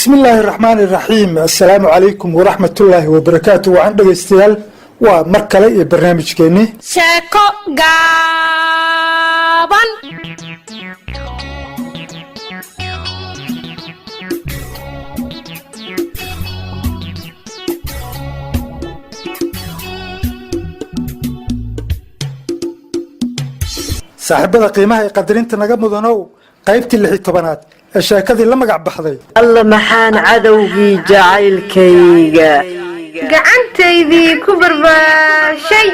Bismi illaahi raxmaani raxiim. Assalaamu calaykum waraxmatullaahi wabarakaatu. Wacan dhegaystayaal, waa mar kale iyo barnaamijkeennii Sheeko Gaaban. Saaxiibada qiimaha ee qadarinta naga mudanow, qaybtii 16aad ee sheekadii la magac baxday Alla, maxaan cadowgii jacaylkayga gacantaydii ku barbaashay.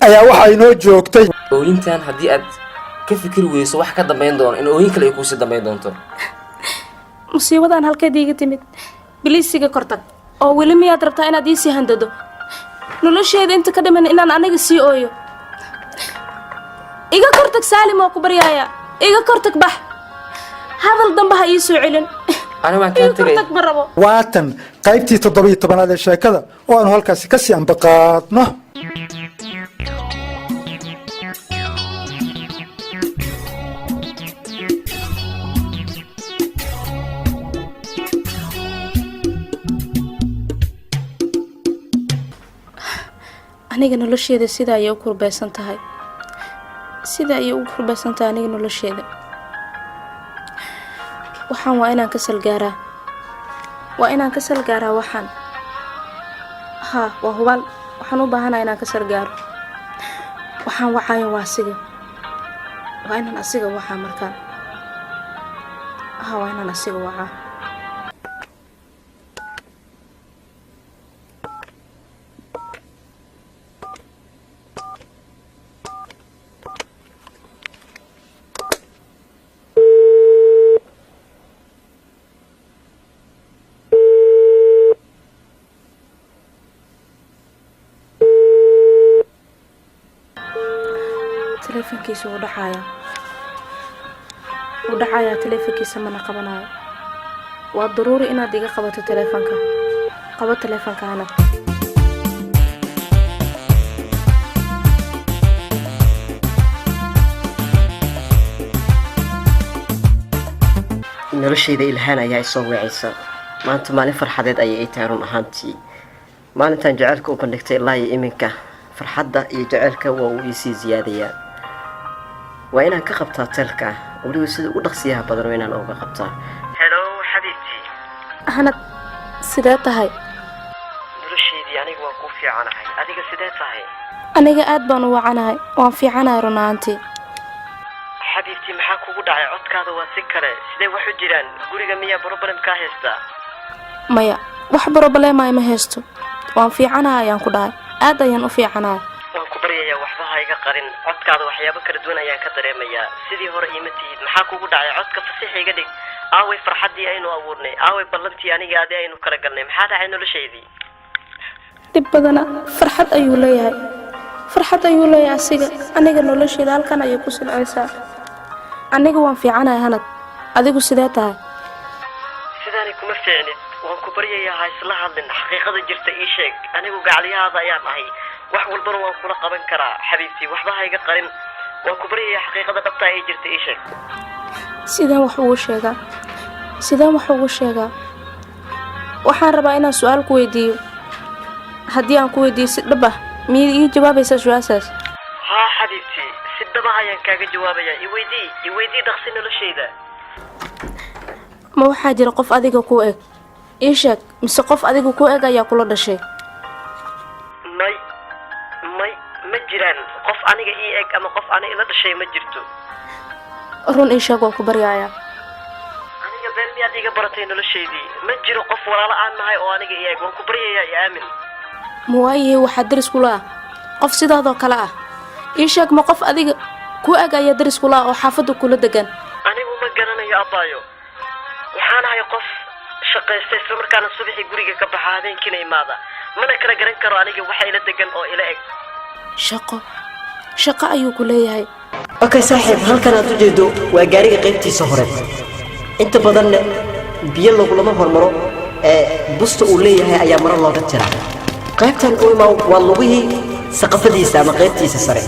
Ayaa waxaa inoo joogtay Ooyintan haddii aad ka fikiri weyso wax ka dambayn doono, in ooyin kale ay kuusii dambayn doonto. Musiibadan halkeed iiga timid? Biliisiga kortag oo weli miyaad rabtaa inaad iisii handado? Nolosheeda inta ka dhiman inaan aniga sii ooyo? Iga kortag, Saalim, oo ku baryaaya, iga kortag, bax, hadal dambe ha ii soo celin. Ani waan kaa Iga tegay. kortag, ma rabo. Waatan qaybtii 17aad ee sheekada oo aanu halkaasi kasii ambaqaadno. Aniga nolosheeda sida ayay u kurbeysan tahay, sida ayay ugu kurbeysan tahay aniga nolosheeda. Waxaan waa inaan ka salgaaraa, waa inaan ka salgaaraa waxaan. Haa, waa hubaal, waxaan u baahanahay inaan ka salgaaro. Waxaan wacaayo waa asiga, waa inaan asiga wacaa markaan. Haa, waa inaan asiga wacaa. Taleefankiisa wuu dhacayaa, wuu dhacayaa taleefankiisa, mana qabanayo. Waa daruuri inaad iga qabato taleefanka. Qabo taleefankaana. Noloshayda, Ilhaan ayaa isoo weecaysa. Maanta maalin farxadeed ayay ii tahay. Run ahaantii, maalintan jaceylka u bandhigtay ilaa iyo iminka, farxadda iyo jaceylka waa uu iisii siyaadayaa. Waa inaan ka qabtaa telka, weliba sida ugu dhaqsiyaha badan waa inaan uga qabtaa. Hello, xabiibtii. Hanad, sidee tahay? Noloshaydii, aniga waan kuu fiicanahay. Adiga sidee tahay? Aniga aad baan u wacanahay, waan fiicanahay run ahaantii. Xabiibtii, maxaa kugu dhacay? Codkaada waa si kale. Sidee wax u jiraan? Guriga miyaa problem kaa haystaa? Maya, wax problem ah ima haysto. Waan fiicanahay ayaan ku dhahay, aad ayaan u fiicanahay. Waan ku baryayaa, waxba ha iga qarin. Codkaada waxyaabo kala duwan ayaan ka dareemayaa. Sidii hore iima tihid. Maxaa kugu dhacay? Codka fasix iga dhig. Aaway farxaddii aynu abuurnay? Aaway ballantii aniga adi aynu kala galnay? Maxaa dhacay, noloshaydii? Dhib badana. Farxad ayuu leeyahay, farxad ayuu leeyahay asiga. Aniga nolosheeda halkan ayay ku silcaysaa. Aniga waan fiicanahay, Hanad. Adigu sidee tahay? Sidaani kuma fiicnid. Waan ku baryayaa, ha isla hadlin. Xaqiiqada jirta ii sheeg. Anigu gacaliyahaada ayaan ahay, wax walbana waan kula qaban karaa. Xabiibtii, waxba ha iga qarin. Waan ku baryayaa, xaqiiqada dhabtaa ee jirta ii sheeg. Sideen wax ugu sheegaa? Sideen wax ugu sheegaa? Waxaan rabaa inaan su-aal ku weydiiyo. Haddii aan ku weydiiyo si dhab ah, miyaad ii jawaabaysaa su-aashaas? Haa, xabiibtii, si dhaba ayaan kaaga jawaabayaa. Iweydii, iweydii dhaqsi, noloshayda. Ma waxaa jira qof adiga ku eg? Ii sheeg, mise qof adiga ku eg ayaa kula dhashay? May, may, ma jiraan qof aniga ii eg ama qof ani ila dhashay, ma jirto. Run ii sheeg, waan ku baryayaa. Aniga been miyaad iga baratay, noloshaydii? Ma jiro qof walaalo aan nahay oo aniga ii eg. Waan ku baryayaa, i aamin. Ma waayahay waxaa daris kula ah qof sidaadoo kale ah? Ii sheeg, ma qof adiga ku eg ayaa daris kula ah oo xaafadda kula degan? Anigu ma garanayo, abbaayo. Waxaan ahay qof shaqaysta, islamarkaana subaxii guriga ka baxa, habeenkiina imaada. Mana kala garan karo aniga waxa ila degan oo ila eg. Shaqo, shaqo ayuu ku leeyahay. Okay saaxiib, halkan aad u jeedo waa gaariga qaybtiisa hore. Inta badanna biyo lagulama hormaro ee busta uu leeyahay ayaa maro looga tiraa. Qaybtan u imaa waa lugihii. Saqafadiisa ama qaybtiisa sare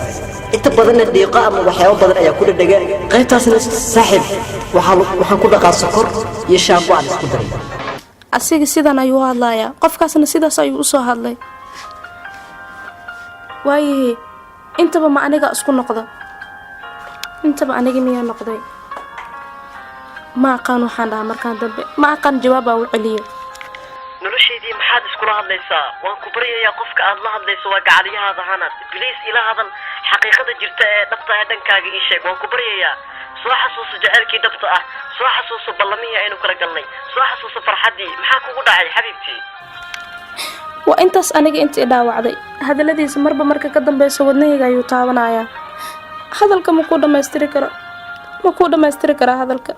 inta badanna dhiiqo ama waxyaabo badan ayaa ku dhadhaga. Qaybtaasna, saaxiib, waxaan ku dhaqaa sokor iyo shaambo aan isku daray. Asiga sidan ayuu u hadlayaa, qofkaasna sidaas ayuu usoo hadlay. Waayahee, intaba ma aniga isku noqdo? Intaba aniga miyaa noqday? Ma aqaan waxaan dhahaa markaan dambe, ma aqaan jawaabaa u celiyo. Noloshaydii, maxaad iskula hadlaysaa? Waan ku baryayaa, qofka aad la hadlayso waa gacaliyahaada Hanad. Please, ila hadal. Xaqiiqada jirta ee dhabta ah dhankaaga ii sheeg. Waan ku baryayaa, soo xasuuso jaceylkii dhabta ah, soo xasuuso ballamihii aynu kala galnay, soo xasuuso farxaddii. Maxaa kugu dhacay, xabiibtii? Waa intaas aniga intii dhaawacday. Hadalladiisa marba marka ka dambeysa wadnahayga ayuu taabanayaa. Hadalka ma kuu dhammaystiri karo, ma kuu dhammaystiri karaa hadalka.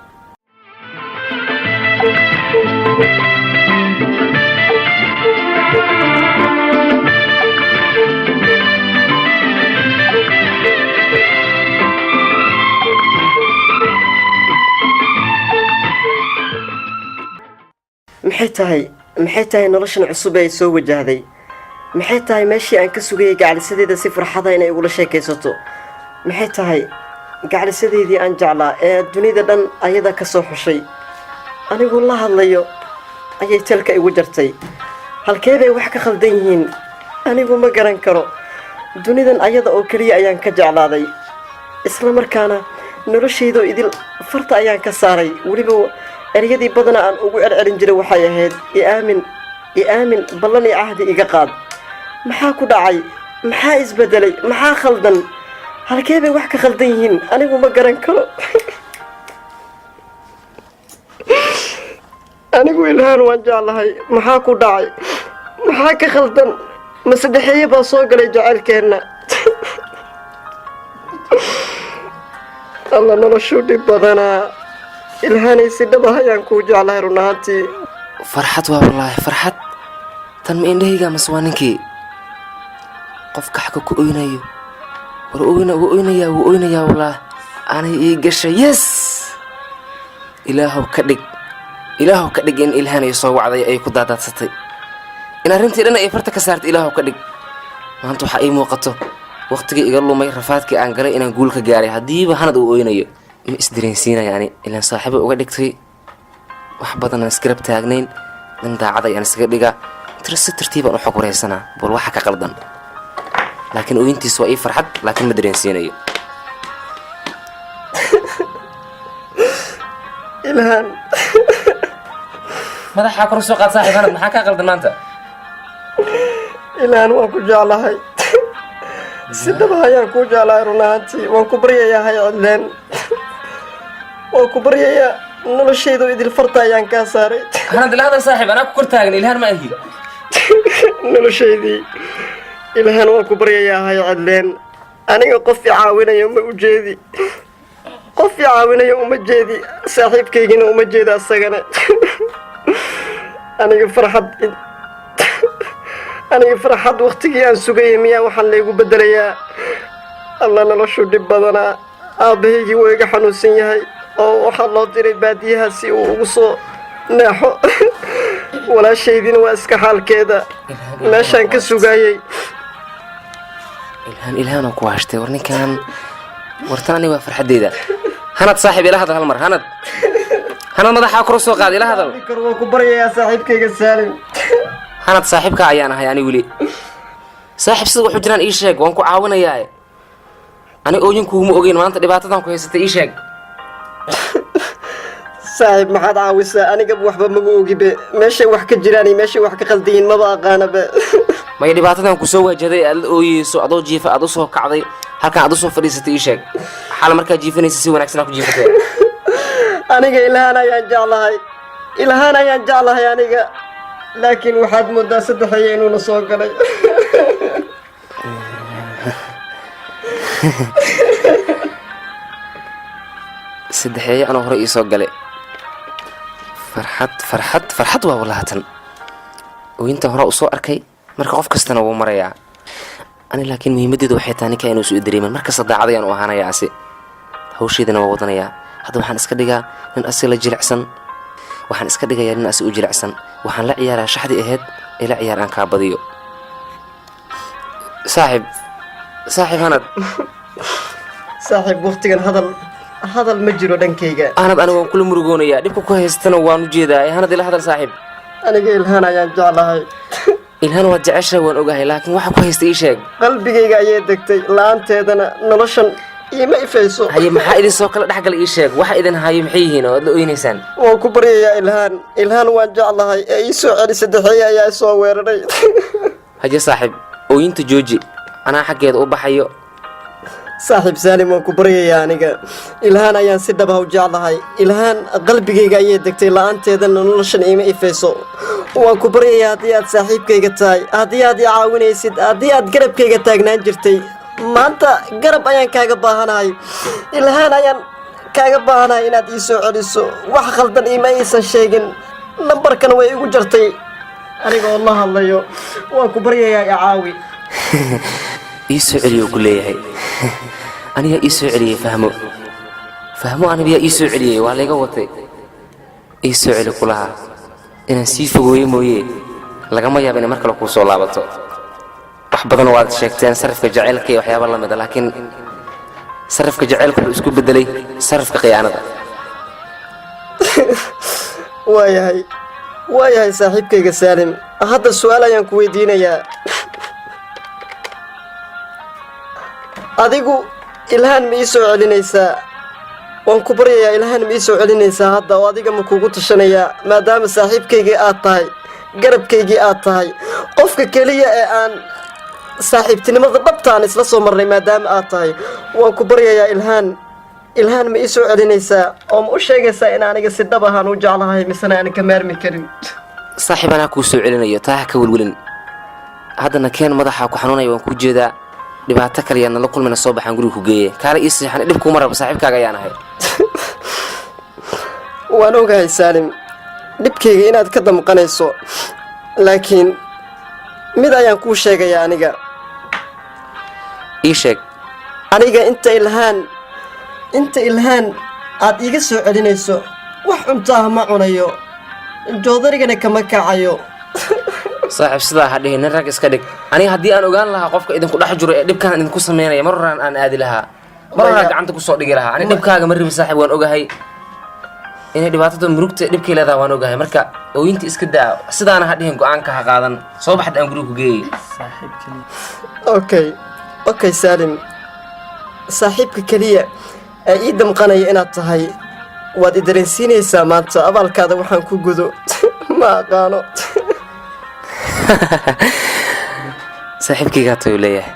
Maxay tahay, maxay tahay noloshan cusub ee ay soo wajahday? Maxay tahay meeshii aan ka sugayay gacalisadeeda si farxada inay igula sheekaysato? Maxay tahay gacalisadeydii aan jeclaa ee dunida dhan ayada ka soo xushay, anigu la hadlayo ayay telka igu jartay? Halkee bay wax ka khaldan yihiin? Anigu ma garan karo. Dunidan ayada oo keliya ayaan ka jeclaaday, isla markaana noloshaydoo idil farta ayaan ka saaray. Weliba ereyadii badana aan ugu celcelin jiray waxay ahayd: "I aamin, i aamin, ballan iyo cahdi iga qaad." Maxaa ku dhacay? Maxaa isbedelay? Maxaa khaldan? Halkee bay wax ka khaldan yihiin? Anigu ma garan karo. Anigu Ilhaan waan jeclahay. Maxaa ku dhacay? Maxaa ka khaldan? Mase dhexeeye baa soo galay jacaylkeenna? Alla, noloshuu dhib badanaa. Ilhaanay, si dhab ah ayaan kuu jeclahay run ahaantii. Farxad waa, wallaahi farxad. Tan ma indhahayga mase waa ninkii? Qofka xagga ku oynayo, war oyna, wuu oynayaa, wuu oynayaa. Wallaah, anay ii gashay. Yes, Ilaahow ka dhig, Ilaahow ka dhig in Ilhaan ay soo wacday, ay ku daadaadsatay, in arrintii dhan ay farta ka saartay. Ilaahow ka dhig. Maanta waxaa ii muuqato waqtigii iga lumay, rafaadkii aan galay, inaan guul ka gaaray. Haddiiba Hanad uu oynayo, ma isdareensiinaya ani ilaan saaxiibo uga dhigtay, wax badan aan isgarab taagnayn, nin daacad ayaan iskaga dhigaa. Tir si tartiibaan u xog wareysanaa bal waxa ka qaldan. Laakiin ooyintiis waa ii farxad, laakiin ma dareensiinayo. Ilhaan. Madaxaa kor soo qaad, saaxiib Hanad. Maxaa kaa qaldan maanta? Ilhaan, waan ku jeclahay, si dhab ah ayaan kuu jeclahay run ahaantii. Waan ku baryayaa, hay cidleen. Waan ku baryayaa, noloshaydu idil farta ayaan kaa saaray. Hanad, ila hadal saaxiib. Anaa ku kor taagan, Ilhaan ma ahi. Noloshaydii Ilhaan, waan ku baryayaa, hay cidleen. Aniga qof i caawinayo ma u jeedi, qof i caawinayo uma jeedi, saaxiibkaygina uma jeeda asagana. Aniga farxad, aniga farxad waktigii aan sugayay miyaa waxaan laygu bedelayaa? Alla, noloshu dhib badanaa. Aabbahaygii wuu iga xanuunsan yahay oo waxaa loo diray baadiyaha si uu ugu soo neexo. Walaashaydina waa iska xaalkeeda, meeshaan ka sugaayay. Ilhaan, Ilhaan oo ku haashtay. War ninkan, wartan aniga waa farxaddeyda. Hanad, saaxiib, ila hadal hal mar. Hanad, Hanad, madaxaa kor u soo qaad, ila hadal. Waan ku baryayaa, saaxiibkayga Saalim. Hanad, saaxiibka ayaan ahay ani weli. Saaxiib, sida waxu jiraan ii sheeg, waan ku caawinayaa. Ani ooyin kuuma ogeyn. Maanta dhibaatadan ku haysatay ii sheeg. Saaxiib, maxaad caawisaa? Aniga waxba maba ogibe. Meeshay wax ka jiraan iyo meeshay wax ka qaldayiin maba aqaanabe. Maya, dhibaatadan ku soo waajaday, aad la ooyeyso, adoo jiifa aad usoo kacday, halkan aad usoo fadhiisatay, ii sheeg. Xaala markaa jiifanaysa si wanaagsan aa ku jiifatay. Aniga Ilhaan ayaan jeclahay, Ilhaan ayaan jeclahay aniga, laakiin waxaad moodaa saddexeeye inuuna soo galay. Saddexeeye anoo hore iisoo gale. Farxad, farxad, farxad waa walaatan. Ooyintan hore usoo arkay, marka qof kastana wuu marayaa. Ani laakiin muhiimaddeedu waxay tahay ninka inuu isu dareemin. Markasta daacad ayaan u ahaanayaa, asi hawshaydana waa wadanayaa. Hadda waxaan iska dhigaa nin asi la jilicsan, waxaan iska dhigayaa nin asi u jilicsan. Waxaan la ciyaaraa shaxdii ahayd ee la ciyaar aan kaa badiyo. Saaxiib, saaxiib Hanad. Saaxiib, waqtigan hadal hadal ma jiro dhankayga. Hanad, aniga waan kula murugoonayaa, dhibka ku haystana waan u jeedaa. Hanad, ila hadal, saaxiib. Aniga Ilhaan ayaan jeclahay. Ilhaan waad jeceshahay, waan ogahay, laakiin waxa ku haysta ii sheeg. Qalbigayga ayay degtay, la-aanteedana noloshan iima ifayso. Haye, maxaa idin soo kala dhexgala? Ii sheeg waxa idin hayo, maxay yihiin oo aad la oynaysaan? Waan ku baryayaa Ilhaan, Ilhaan waan jeclahay ee ii soo celi. Saddexeeye ayaa isoo weeraray. Haye saaxiib, ooyinta jooji, anaa xaggeeda u baxayo. Saaxiib Saalim, waan ku baryayaa, aniga Ilhaan ayaan si dhaba u jeclahay. Ilhaan qalbigayga ayay degtay, la-aanteedana noloshan iima ifayso. Waan ku baryayaa, haddii aad saaxiibkayga tahay, haddii aad i caawinaysid, haddii aad garabkayga taagnaan jirtay, maanta garab ayaan kaaga baahanahay. Ilhaan ayaan kaaga baahanahay inaad ii soo celiso. Wax khaldan iima aysan sheegin, nambarkan way igu jartay aniga oo la hadlayo. Waan ku baryayaa, i caawi. Ii soo celiyo ku leeyahay. Anigaa ii soo celiyey. Fahmo, fahmo, anigayaa ii soo celiyey. Waa layga watay. Ii soo celi kulaha, inaan sii fogooyo mooye, lagama yaabo inay mar kale kuu soo laabato. Wax badan waad sheegteen, sarifka jaceylka iyo waxyaaba la mida, laakiin sarifka jaceylka wuxuu isku bedelay sarifka khiyaanada. Waayahay, waayahay, saaxiibkayga Saalim, hadda su-aal ayaan ku weydiinayaa. Adigu Ilhaan ma ii soo celinaysaa? Waan ku baryayaa, Ilhaan ma ii soo celinaysaa hadda oo adiga ma kugu tashanayaa, maadaama saaxiibkaygii aad tahay, garabkaygii aad tahay, qofka keliya ee aan saaxiibtinimada dhabtaan isla soo marnay maadaama aad tahay? Waan ku baryayaa, Ilhaan, Ilhaan ma ii soo celinaysaa oo ma u sheegaysaa in aniga si dhab ahaan u jeclahay, misena aanan ka maarmi karin? Saaxiib, anaa kuu soo celinayo, taa ha ka welwelin. Haddana keen, madaxaa ku xanuunaya, waan kuu jeedaa. Dhibaato kale yaad nala kulmayna. Soo baxaan, guriga ku geeye. Kaale ii seexan, dhib kuuma rabo, saaxiibkaaga ayaan ahay. Waan ogahay Saalim, dhibkayga inaad ka damqanayso, laakiin mid ayaan kuu sheegayaa aniga. Ii sheeg. Aniga inta Ilhaan, inta Ilhaan aad iiga soo celinayso, wax cunto ah ma cunayo, joodarigana kama kacayo. Saaxiib, sidaa ha dhihin, nin rag iska dhig. Aniga haddii aan ogaan lahaa qofka idinku dhex jiro ee dhibkaan idinku sameynaya, mar horaan aan aadi lahaa, mar horaan gacanta kusoo dhigi lahaa. Ani dhibkaaga ma rabin, saaxiib. Waan ogahay inay dhibaatada murugta dhibkay leedahay, waan ogahay. Marka ooyinta iska daa, sidaana ha dhihin, go-aanka ha qaadan. Soo baxda, aan guriga ku geeyay. Okay, okay, Saalim, saaxiibka keliya ee ii damqanaya inaad tahay waad i dareensiinaysaa maanta. Abaalkaada waxaan ku gudo ma aqaano. Saaxiibkaygaa tayuu leeyahay,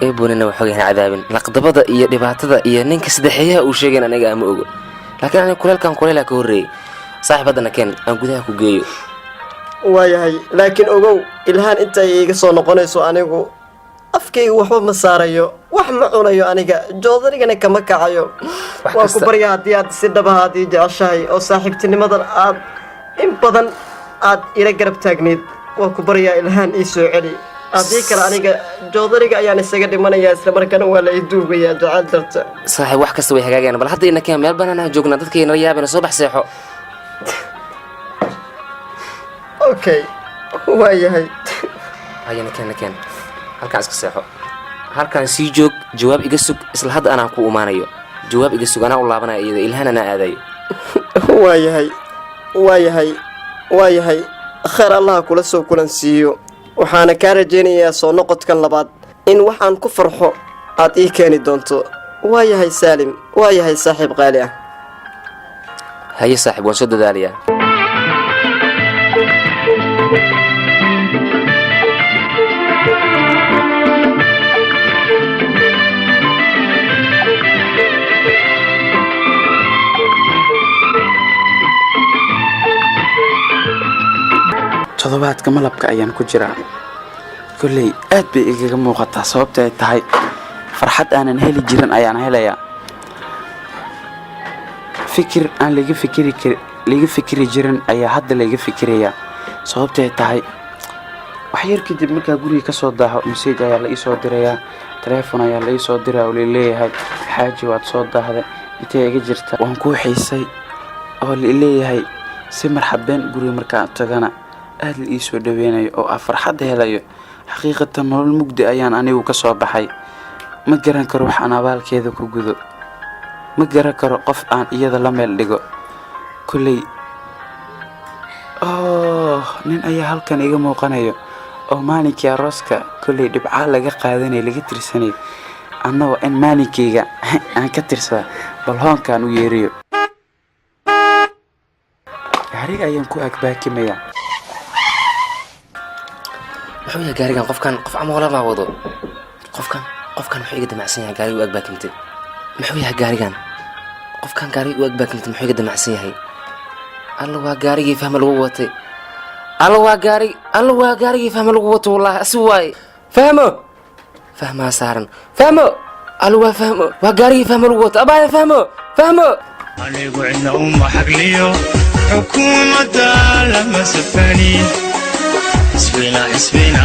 eebonina waxoogayna cadaabin laqdabada iyo dhibaatada iyo ninka saddexeeyaha uu sheegayn aniga ama ogo, laakiin aniga kuleelkan kuleelaa ka horreeyey. Saaxiib, haddana keen, aan gudaha ku geeyo. Waayahay, laakiin ogow, Ilhaan inta ay iiga soo noqonayso, anigu afkayga waxba ma saarayo, wax ma cunayo, aniga joodarigana kama kacayo. Wax Waan ku kasta- barya, haddii aad si dhabaha aad ii jeceshahay oo saaxiibtinimadan aad in badan aad ila garab taagneyd, waan ku baryaa, Ilhaan ii soo celi. Haddii kale aniga joodariga ayaan isaga dhimanayaa, isla markaana waa la ii duugayaa jacayl darta. Saaxiib, wax kasta way hagaagayaan. Bal hadda ina keen, meel banaan aan joognaa, dadkay nala yaabana. Soo bax, seexo. Okay, waayahay. Haya, na keen, na keen, halkaan iska seexo, halkaan sii joog. Jawaab iga sug, isla hadda anaan ku imaanayo. Jawaab iga sug, anaa u laabanaya iyada, Ilhaan anaa aadayo. Waayahay, waayahay, waayahay. Khayr Allaha kula soo kulansiiyo. Waxaana kaa rajaynayaa soo noqodkan labaad in waxaan ku farxo aad ii keeni doonto. Waayahay Saalim, waayahay, saaxiib qaali ah. Haye saaxiib, waan soo dadaalayaa. Toddobaadka malabka ayaan ku jiraa. Kolley aad bay igaga muuqataa, sababta ay tahay farxad aanan heli jirin ayaan helayaa. Fikir aan laga fikiri kar laga fikiri jirin ayaa hadda laga fikirayaa, sababta ay tahay wax yar kadib markaa guriga ka soo daaho, message ayaa la iisoo dirayaa, teleefon ayaa la iisoo diraa oo laleeyahay: "Xaaji, waad soo daahday, intee iga jirta? Waan kuu xiisay," oo laleeyahay si marxabeen. Guriga markaan tagana aad la iisoo dhaweynayo oo aan farxad helayo. Xaqiiqatan nolol mugdi ayaan anigu ka soo baxay. Ma garan karo wax aan abaalkeeda ku gudo. Ma garan karo qof aan iyada la meel dhigo. Kolley, oh, nin ayaa halkan iga muuqanayo oo maalinkii arooska kolley dhibcaa laga qaadanay, laga tirsanay. Anna waa in maalinkayga aan ka tirsada. Bal hoonkaan u yeeriyo, gaariga ayaan ku agbaakimayaa. Muxuu yahay gaarigan? Qofkan qof camoola maa wado. Qofkan muxuu iga damacsan yahay? Gaariga u agbaakimtay muxuu yahay gaarigan? Qofkan gaariga u agbaakimtay muxuu iga damacsan yahay? Alla, waa gaarigii Fahma lagu watay! Alla, waa gaari! Alla, waa gaarigii Fahma lagu wato! Wallaahi asi waaye. Fahmo, Fahmaa saaran. Fahmo, alla, waa Fahmo, waa gaarigii Fahmo lagu wato. Abaaya, Fahmo, Fahmo! Anigu cidna uma xagliyo, xukuumadda lama safani. Xisbina, xisbina,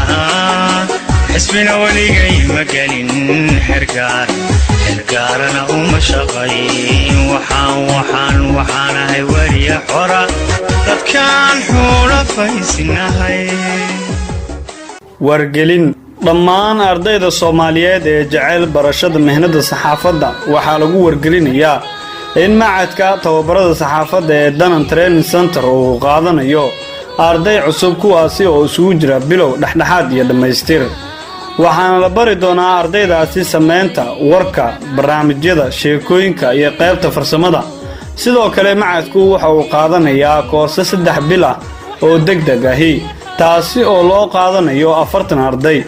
xisbina weligay ma gelin. Xergaar, xergaarana uma shaqayn. Waxaan ahay weriya xora, dadkaan xulafaysinahay. Wargelin: dhammaan ardayda Soomaaliyeed ee jecel barashada mihnada saxaafadda waxaa lagu wargelinayaa in macadka tababarada saxaafadda ee Danan Training Center uu qaadanayo arday cusub, kuwaasi oo isugu jira bilow, dhexdhexaad iyo dhammaystir. Waxaana la bari doonaa ardaydaasi samaynta warka, barnaamijyada, sheekooyinka iyo qaybta farsamada. Sidoo kale macadku waxa uu qaadanayaa koorse 3 bil ah oo deg deg ahi, taasi oo loo qaadanayo 40 arday.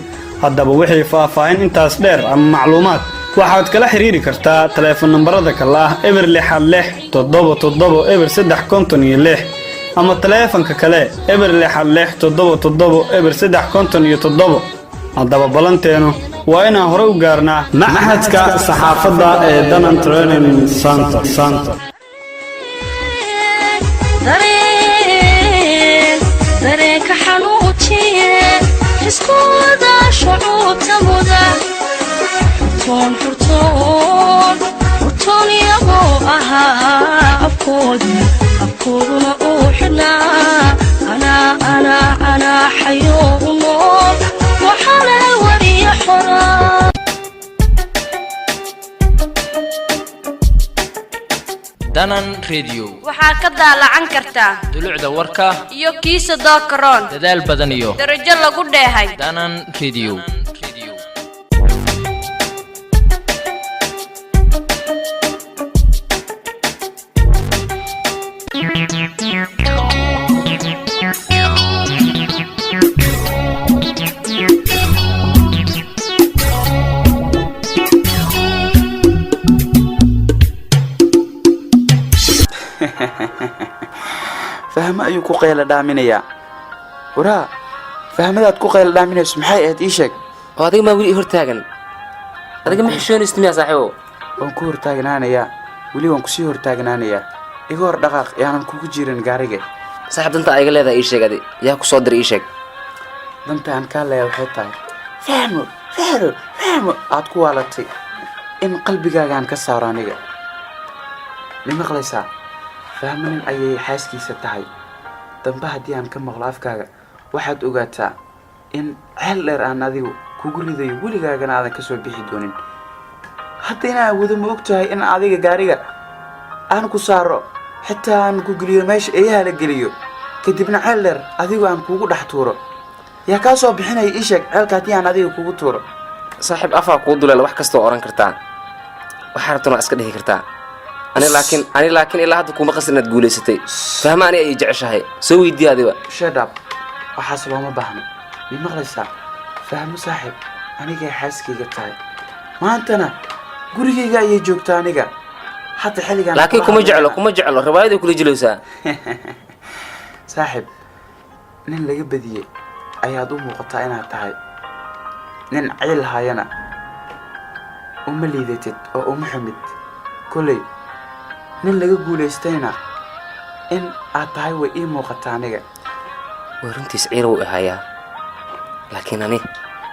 Haddaba wixii faahfaahin intaas dheer ama macluumaad waxaad kala xiriiri kartaa taleefon nambarada kale ah 0667770 356 ama taleefanka kale 066770 357. Haddaba ballanteenu waa inaan hore u gaarnaa maxadka saxaafadda ee Danan Training Center. Dareen, dareenka xanuujiye, xiskooda shucuubta muda. Xurtoon, xurtoon, xurtoon iyagoo ahaa, afkoodii, afkooduna uu xidhnaa. Anaa, anaa, anaa xayoo u nool, waxaana wariya xoraa. Danan Radio. Waxaa ka daalacan kartaa dulucda warka iyo kiisa dookaroon, dadaal badan iyo darajo lagu dheehay. Danan Radio. Fahmo ayuu ku qayla dhaaminayaa. Waraa, fahmadaad ku qayla dhaaminayso maxay ahayd? Ii sheeg. Oo adiga maa weli i hortaagan? Adiga ma xishoonaysid miyaa, saaxiibow? Waan ku hortaagnaanayaa weli, waan kusii hortaagnaanayaa. Iga hor dhaqaaq, yaanan kugu jirin gaariga. Saaxiib, danta iga leedahay ii sheeg. Adi yaa ku soo diray? Ii sheeg. Danta aan kaa leeyahay waxay tahay, Fahmo, Fahmo, Fahmo aad ku waalatay in qalbigaagaan ka saaro aniga. Ma maqlaysaa? Fahmo nin ayay xaaskiisa tahay. Dambe haddii aan ka maqlo afkaaga, waxaad ogaataa in ceel dheer aan adigu kugu ridayo, weligaagana aadan kasoo bixi doonin. Hadda inaan awoodo, ma og tahay in adiga gaariga aan ku saaro, xitaa aan ku geliyo meesha eeyaha la geliyo, kadibna ceel dheer adigu aan kugu dhex tuuro? Yaa kaa soo bixinaya? Ii sheeg, ceelka haddii aan adiga kugu tuuro. Saaxiib, afaa kuu duleela. Wax kastoo oran kartaa, waxaa rabtana waa iska dhihi kartaa. Ani laakiin ilaa hadda kuma qasrin inaad guulaysatay. Fahma ani ayay jeceshahay, soo weydiiya adiba. Shut up, waxaas looma baahno. Mi maqlaysaa? Fahmo, saaxiib, anigay xaaskayga tahay. Maantana gurigayga ayay joogtaa aniga hadda xilligan. Laakiin kuma jeclo, kuma jeclo. Riwaayaday kula jilaysaa. Saaxiib, nin laga badiyey ayaad u muuqataa inaad tahay. Nin ciil hayana uma liidatid oo uma xumid. Kolley nin laga guulaystayna in aad tahay way ii muuqataa aniga. Waa runtiis, ciil wuu ahayaa, laakiin ani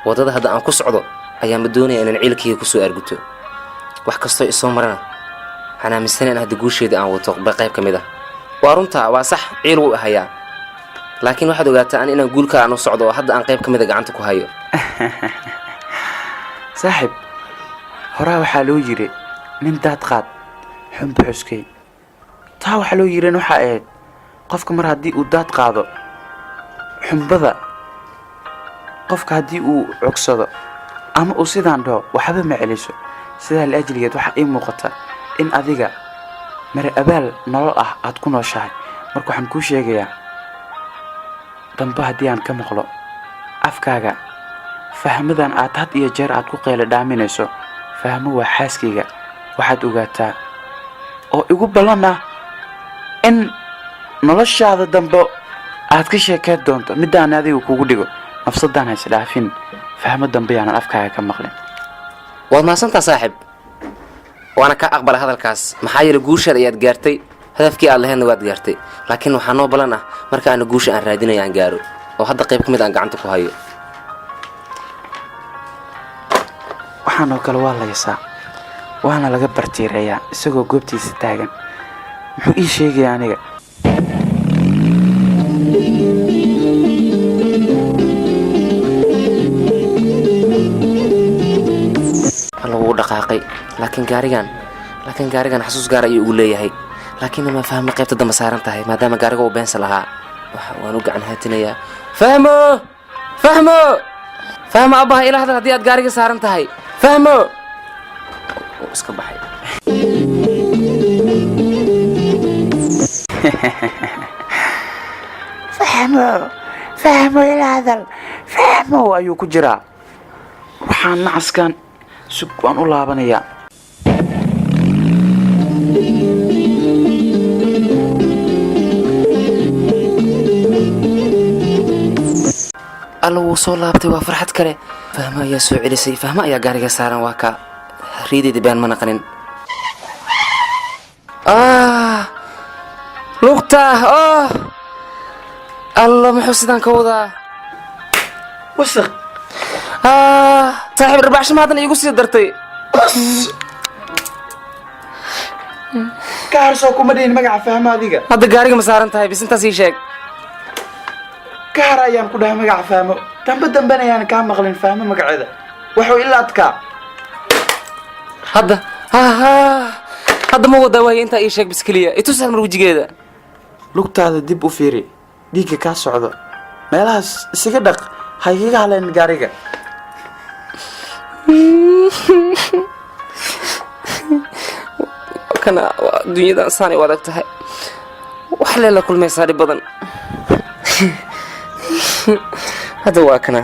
waddada hadda aan ku socdo ayaanba doonaya inaan ciilkayga kusoo arguto. Wax kastoo isoo marana waxaan aaminsana in hadda guusheeda aan wato ba qayb ka mid ah. Waa runtaa, waa sax, ciil wuu ahayaa, laakiin waxaad ogaataa an inaan guulka aan u socdo oo hadda aan qayb ka mid a gacanta ku hayo. Saaxib, horaa waxaa loo yiri nin daad qaad xunba xuskay. Taa waxaa loo yirin waxaa ahayd qofka mar haddii uu daad qaado xunbada, qofka haddii uu cogsado ama uu sidaan dhaho, waxba ma celiso. Sidaa la ajligeed waxaa ii muuqata in adiga mare abaal nolol ah aad ku nooshahay. Marka waxaan kuu sheegayaa, dambe haddii aan ka maqlo afkaaga fahmadan aad had iyo jeer aad ku qaylo dhaaminayso, "Fahmo waa xaaskayga," waxaad ogaataa oo igu ballan ah in noloshaada dambe aad ka sheekeyn doonto middaan adiga kugu dhigo. Nafsadaan ha isdhaafin, fahmo dambe yaanan afkaaga ka maqlin. Waad mahadsantaa, saaxib, waana kaa aqbalay hadalkaas, maxaa yeelay guushaad ayaad gaartay, hadafkii aad lahaydna waad gaartay. Laakiin waxaa noo ballan ah marka aana guusha aan raadinayo aan gaaro, oo hadda qayb ka mid aan gacanta ku hayo. Waxaan oo kale waa la yasaa, waana laga bartiireeyaa isagoo goobtiisa taagan. Muxuu ii sheegaya aniga? Lagu dhaqaaqay, laakiin gaarigan xasuus gaar ayuu ugu leeyahay. Laakiin ma fahmo qaybta dambe saaran tahay, maadaama gaariga uu beensa lahaa. Waxa waan u gacan haatinayaa. Fahmo, Fahmo, Fahmo, abbaha ila hadal haddii aad gaariga saaran tahay. Fahmo wuu iska baxay. Fahmo, Fahmo, ila hadal, Fahmo ayuu ku jiraa. Waxaan nacaskan sug, waan u laabanayaa. Alla, wuu soo laabtay! Waa farxad kale. Fahmo ayaa soo celisay, Fahmo ayaa gaariga saaran. Waa ka riidayda, been ma naqanin. Ah, lugta! Oh Alla, muxuu sidaan ka wadaa? Wasaq! Ah, saaxiib, rarbaaxsho ma haddan iigu sii dartay? Ka harsoo kuma dhihin magaca Fahmo adiga. Hadda gaariga ma saaran tahay? Bis intaas ii sheeg. Ka har ayaan ku dhahay magaca Fahmo. Dambe dambena ayaan kaa maqlin Fahmo magaceeda. Wuxuu ila adkaa. Hadda ha, hadda ma wadaa? Waaya, intaa ii sheeg bis keliya, itus hal mar wejigeeda. Lugtaada dib u fiiri, dhiigga kaa socdo meelahaas isaga dhaq, ha igaga haleyn gaariga. Kana waa dunyadan, saanay u adag tahay, wax lee la kulmaysaa dhib badan. Hadda waa kana,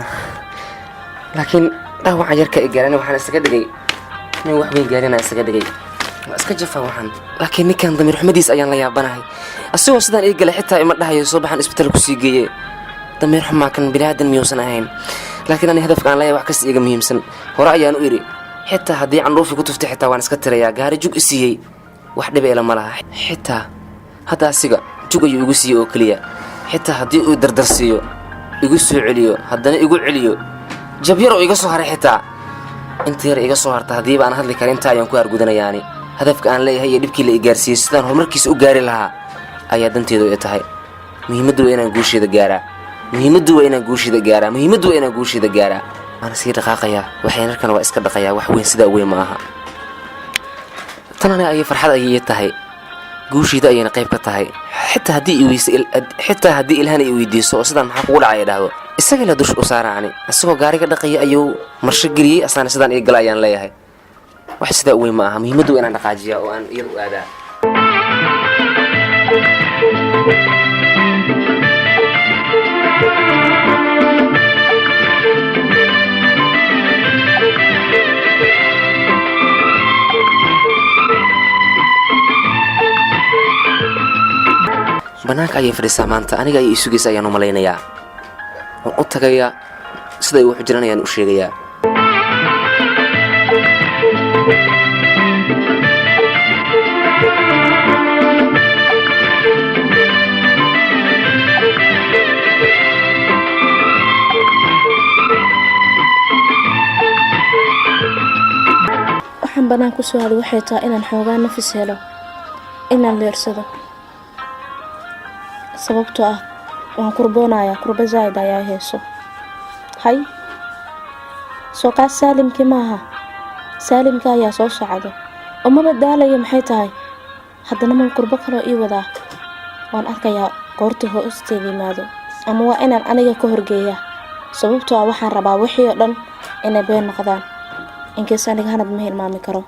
laakiin dhaawaca yarka i gaarana waxaan isaga dhigay nin wax weyn gaarina isaga dhigay. Waa iska jafaa waxaan. Laakiin ninkan damiir xumadiis ayaan la yaabanahay. Asigoo sidaan ii galay xitaa ima dhahayo soo baxan isbitaal kusii geeye. Damiir xumaa kan, biniaadan miyuusan ahayn? Laakiin ani hadafka aan leeyahay wax kasta iiga muhiimsan. Hore ayaan u idhi, xitaa haddii candhuufi ku tuftay xitaa waan iska tirayaa. Gaari jug i siiyey wax dhiba ila ma laha. Xitaa hadda asiga jug ayuu igu siiyey oo keliya. Xitaa haddii uu dardarsiiyo, igu soo celiyo, haddana igu celiyo, jabyar oo iga soo haray, xitaa inta yar iga soo harta, haddiiba aan hadli karin, intaa ayaan ku argudanayaani. Hadafka aan leeyahay iyo dhibkii la i gaarsiiyey sidaan horumarkiisa u gaari lahaa ayaa danteedu ay tahay. Muhiimaddu waa inaan guusheeda gaaraa, muhiimaddu waa inaan guusheeda gaaraa, muhiimaddu waa inaan guusheeda gaaraa. Waana sii dhaqaaqayaa, waxyaanarkana waa iska dhaqayaa. Wax weyn sidaa weyn ma aha. Tan aniga ayay farxad ayay ii tahay, guushiida ayayna qayb ka tahay. Xitaa haddii Ilahana i weydiiso oo sidaan maxaa kugu dhacay ay dhahdo, isaga la dush u saara. Ani isagoo gaariga dhaqaya ayuu marsho geliyey, asaana sidaan ii gala ayaan leeyahay. Wax sidaa u weyn ma aha. Muhiimaddu waa inaan dhaqaajiyaa oo aan iyada u aadaa. Bannaanka ayay fadhiisaa maanta, aniga ayay isugaysa ayaan u malaynayaa. Waan u tagayaa, siday wuxu jiran ayaan u sheegayaa. Waxaan bannaan ku soo aaday waxay tahay inaan xoogaa nafis helo, inaan leersado, sababtoo ah waan kurboonayaa. Kurba zaa'id ayaa hayso. Hay. Soo kaas Saalimkii maaha? Saalimka ayaa soo socdo. Umaba daalaya, maxay tahay? Haddana man kurbo kaloo ii wadaa. Waan arkayaa goorta hoosteeda yimaado, ama waa inaan aniga ka horgeeyaa, sababtoo ah waxaan rabaa wixii oo dhan inay been noqdaan. Inkays aniga Hanad ma hilmaami karo.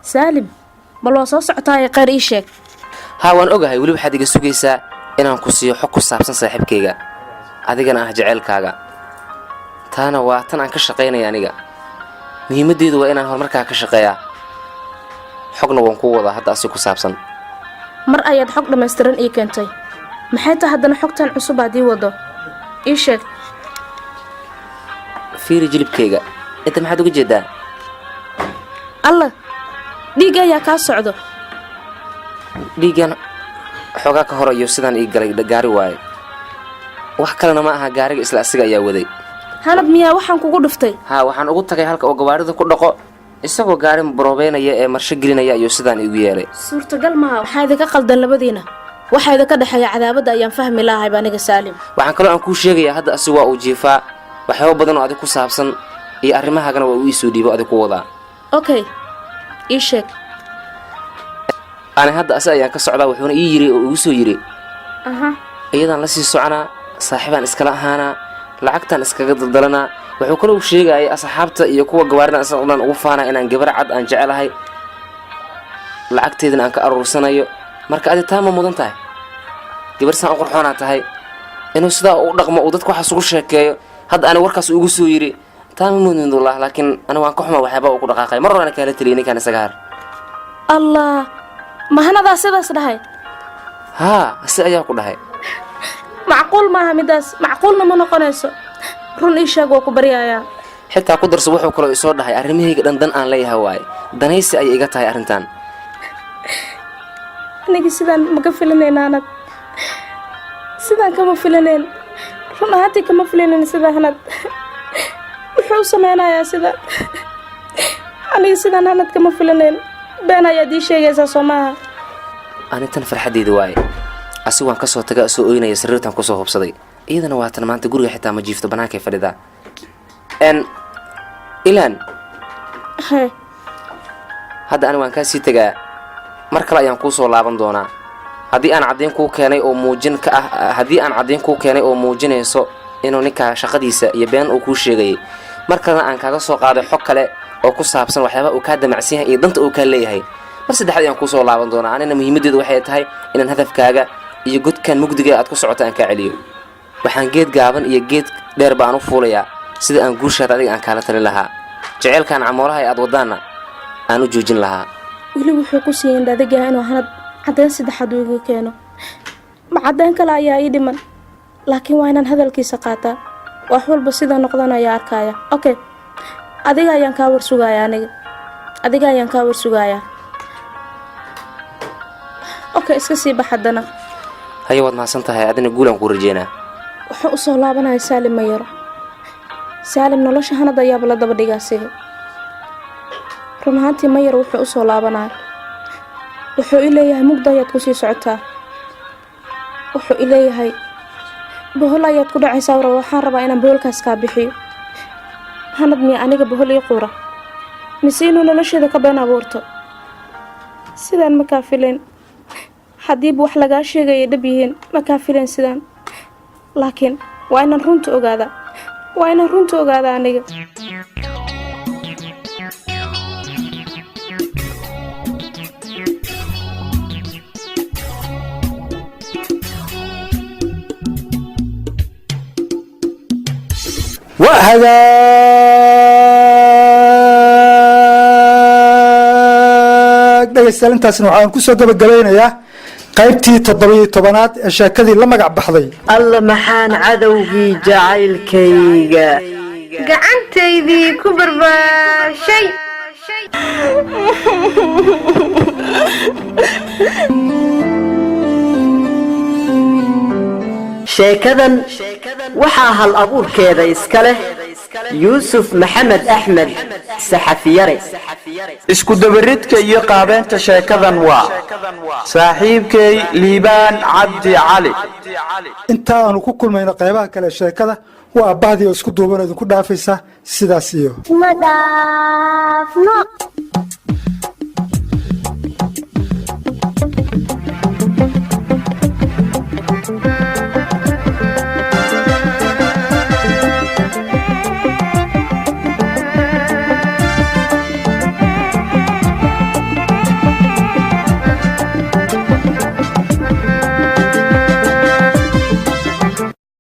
Saalim, bal waa soo socotaaye, kheyr ii sheeg. Haa, waan ogahay. Weli waxaad iga sugaysaa inaan ku siiyo xog ku saabsan saaxiibkayga, adigana ah jaceylkaaga. Taana waa tan aan ka shaqaynaya. Aniga muhiimaddeedu waa inaan horumarkaa ka shaqeeyaa. Xogna waan kuu wadaa hadda asi ku saabsan. Mar ayaad xog dhammaystiran ii keentay. Maxay tahay haddana xogtan cusub aad ii wado? Ii sheeg. Fiiri jilibkayga inta, maxaad uga jeedaa? Alla, dhiig ayaa kaa socdo. Dhiiggan xoogaa ka hor ayuu sidaan ii galay. Gaari waaye, wax kalena ma aha. Gaariga isla asiga ayaa waday. Hanad miyaa waxaan kugu dhuftay? Haa, waxaan ugu tagay halka oo gawaarida ku dhaqo. Isagoo gaari baroobeynaya ee marsho gelinaya ayuu sidaan iigu yeelay. Suurtagal maaha. Waxaa idinka qaldan labadiina. Waxaa idinka dhexeeya cadaabadda ayaan fahmi lahayba aniga, Saalim. Waxaan kaloo aan kuu sheegayaa, hadda asi waa uu jiifaa. Waxyaabo badan oo adig ku saabsan iyo arrimahaagana waa uu iisoo dhiibo, adig ku wadaa. Okay, ii sheeg. Ani hadda asi ayaan ka socdaa. Wuxuuna ii yiri oo igu soo yidhi, iyadaan la sii soconaa, saaxiibaan iskala ahaanaa, lacagtaan iskaga daldalanaa. Wuxuu kaloo sheegayay asxaabta iyo kuwa gawaarida isla dhan ugu faanaa inaan gabar cad aan jecelahay, lacagteedana aan ka aruursanayo. Marka adi taa ma mudan tahay? Gabar saan u qurxoonaa tahay, inuu sidaa u dhaqmo, uu dadka waxaas ugu sheekeeyo. Hadda ani warkaas ugu soo yidhi, taa ma mudnid wallah. Laakiin ani waan ka xumaa waxyaabaa uu ku dhaqaaqay. Mar horena kaala taliyay ninkaan isaga har. Allah, mahanadaa sidaas dhahay? Haa, si ayaa ku dhahay. Macquul maaha midaas, macquulna ma noqonayso. Run ii sheeg, waa ku baryayaa. Xitaa ku darso, wuxuu kaloo isoo dhahay arrimahayga dhan dan aan leeyahay waaye, danaysi ayay iga tahay arrintan. Anigi sidaan maka filanayn Anad, sidaan kama filanayn. Run ahaantii kama filanayn sida. Hanad muxuu u sameynayaa sida? Aniga sidaan Hanad kama filanayn. Been ayaad ii sheegaysaa, soo maaha? Ani tan farxaddeeda waaye. Asi waan kasoo taga soo oynaya, sariirtan kusoo hubsaday. Iyadana waa tan maanta guriga xitaa ma jiifto, bannaankay fadhidaa n ilaan. Hee. Hadda ani waan kaa sii tegaa. Mar kale ayaan kuu soo laaban doonaa haddii aan caddayn kuu keenay oo muujin ka ah, haddii aan caddayn kuu keenay oo muujinayso inuu ninkaa shaqadiisa iyo been uu kuu sheegayay. Mar kalena aan kaaga soo qaaday xog kale oo ku saabsan waxyaabaha uu kaa damacsan yahay iyo danta uu kaa leeyahay. Mar saddexaad ayaan kuusoo laaban doonaa. Anina muhiimaddeedu waxay tahay inaan hadafkaaga iyo godkan mugdiga aad ku socoto aan kaa celiyo. Waxaan geed gaaban iyo geed dheer baan u fuulayaa sida aan guushaada adiga aan kaala talin lahaa, jaceylkan camoolaha ee aad wadaanna aan u joojin lahaa. Weli wuxuu ku siiyey indhaadegyaha inuu Hanad caddeyn saddexaad uu iga keeno. Ma caddeyn kale ayaa ii dhiman? Laakiin waa inaan hadalkiisa qaataa. Wax walba sida noqdan ayaa arkaya. Okay, adiga ayaan kaa warsugayaa. Aniga adiga ayaan kaa warsugayaa. Okay, iska sii bax haddana. Haye, waad mahadsan tahay. Adina guulaan kuu rajeynaa. Wuxuu usoo laabanaya Saalim ma yaro. Saalim nolosha Hanad ayaaba la daba dhigaa siga. Run ahaantii ma yaro wuxuu usoo laabanaya. Wuxuu i leeyahay mugda ayaad kusii socotaa. Wuxuu i leeyahay bohol ayaad ku dhacaysaa. Raba, waxaan rabaa inaan boholkaas kaa bixiyo. Hanad miya aniga bohol ii quura, mise inuu nolosheeda ka been abuurto? Sidaan ma kaa filayn. Haddiiba wax lagaa sheegaya dhab yihiin, ma kaa filayn sidaan. Laakiin waa inaan runta ogaadaa, waa inaan runta ogaada aniga. Waa hagaag, dhegaystayaal. Intaasna waxaan kusoo gabagabaynayaa qaybtii 17aad ee sheekadii la magac baxday Alla, maxaan cadowgii jacaylkayga Gacantaydii ku barbaarshay. Sheekadan waxaa hal abuurkeeda iska leh Yuusuf Maxamed Axmed Saxafiyare. Isku dabaridka iyo qaabeynta sheekadan waa saaxiibkay Liibaan Cabdi Cali. Inta aanu ku kulmayno qaybaha kale ee sheekada, waa aabbahdii oo isku duuban oo idinku dhaafaysa sidaas iyo Ma dhaafno.